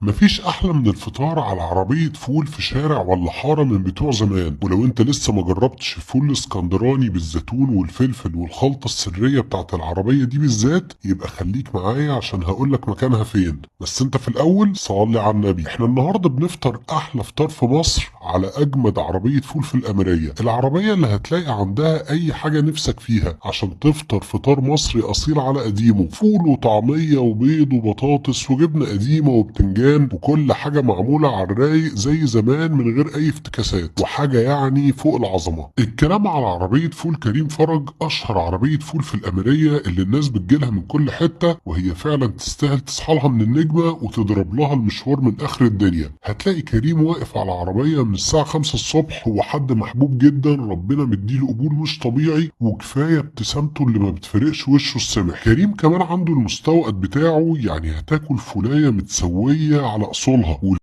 مفيش أحلى من الفطار على عربية فول في شارع ولا حارة من بتوع زمان. ولو انت لسه ما جربتش الفول الاسكندراني بالزيتون والفلفل والخلطة السرية بتاعت العربية دي بالذات، يبقى خليك معايا عشان هقولك مكانها فين. بس انت في الأول صلي على النبي. احنا النهاردة بنفطر أحلى فطار في مصر على أجمد عربية فول في الأميرية، العربية اللي هتلاقي عندها أي حاجة نفسك فيها عشان تفطر فطار مصري أصيل على قديمه، فول وطعمية وبيض وبطاطس وجبنة قديمة وبتنجان وكل حاجة معمولة على الرايق زي زمان من غير أي افتكاسات، وحاجة يعني فوق العظمة. الكلام على عربية فول كريم فرج، أشهر عربية فول في الأميرية اللي الناس بتجيلها من كل حتة، وهي فعلا تستاهل تصحى لها من النجمة وتضرب لها المشوار من آخر الدنيا. هتلاقي كريم واقف على عربية من الساعة 5 الصبح، هو حد محبوب جدا، ربنا مديله قبول مش طبيعي، وكفاية ابتسامته اللي ما بتفرقش وشه السمح. كريم كمان عنده المستوقد بتاعه، يعني هتاكل فولاية متسوية على اصولها.